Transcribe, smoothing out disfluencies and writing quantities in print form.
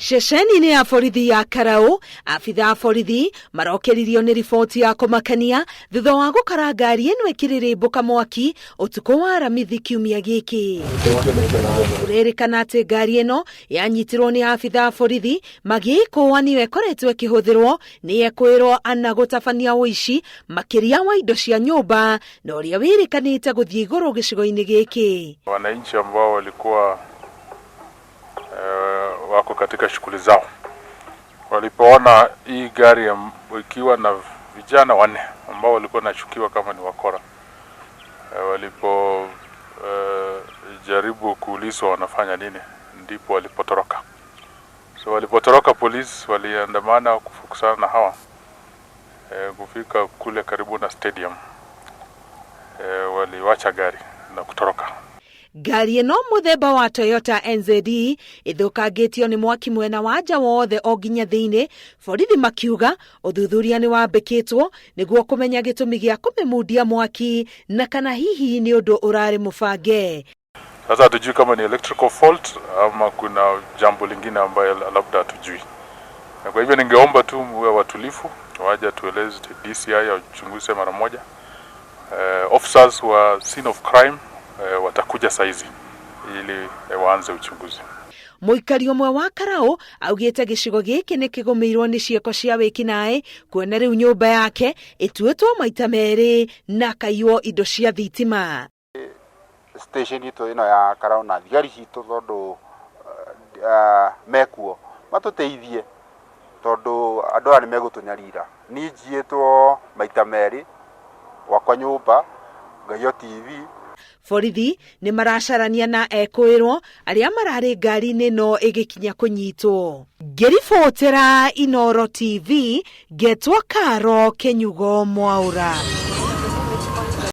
Ceceni-inĩ ya borithi ya Karau, abitha a borithi marokĩririo nĩ riboti ya kũmakania thutha wa gũkora ngari ĩno ĩkĩrĩrĩmbũka mwaki ũtukũ wa Aramithi kiumia gĩkĩ. Kũrerĩkana atĩ ngari ĩno yanyitirwo nĩ abitha a borithi magĩĩkũa nĩyo ĩkoretwo ĩkĩhũthĩrwo nĩ ekwĩrwo ana gũtabania ũici makĩria wa indo cia nyũmba na ũrĩa wĩrĩkanĩte gũthiĩ igũrũ gĩcigo-inĩ gĩkĩ. Wananchi ambao walikuwa wako katika shughuli zao walipoona hii gari ikiwa na vijana wanne ambao walikuwa nashukiwa kama ni wakora, walipo jaribu kuulizwa wanafanya nini, ndipo walipotoroka. So walipotoroka, polisi waliandamana kufukusana na hawa kufika kule karibu na stadium, waliwacha gari na kutoroka. Ngari ĩno mũthemba wa Toyota NZE ĩthũkangĩtio nĩ mwaki mwena wa nja wothe o nginya thĩinĩ. Borithi makiuga ũthuthuria nĩ wambĩkĩtwo nĩguo kũmenya gĩtũmi gĩa kũmĩmundia mwaki na kana hihi nĩ ũndũ ũrarĩ mũbange. Sasa hatujui kama ni electrical fault ama kuna jambo lingine ambayo labda hatujui, na kwa hivyo ningeomba tu muwe watulifu, waje tueleze DCI wachunguze mara moja. Officers wa scene of crime watakuja saizi ili waanze uchunguzi. Mũikari ũmwe wa Karau augĩte gĩcigo gĩkĩ nĩ kĩgũmĩirwo nĩ ciĩko cia wĩkinaĩ, kuona rĩu nyũmba yake ĩtuĩtwo maita merĩ na akaiywo indo cia thitima. Station itũ ĩno ya Karau na thigari citũ, tondũ mekuo matũteithie, tondũ andũ aya nĩ megũtũnyarira. Niĩ njiĩtwo maita merĩ gwakwa nyũmba, ngaiywo TV. Borithi nĩ maracarania na ekũĩrwo arĩa mararĩ ngari-inĩ ĩno ĩgĩkinya kũnyitwo. Ngĩribotera Inooro TV, ngetwo Karo Kĩnyugo Mwaũra.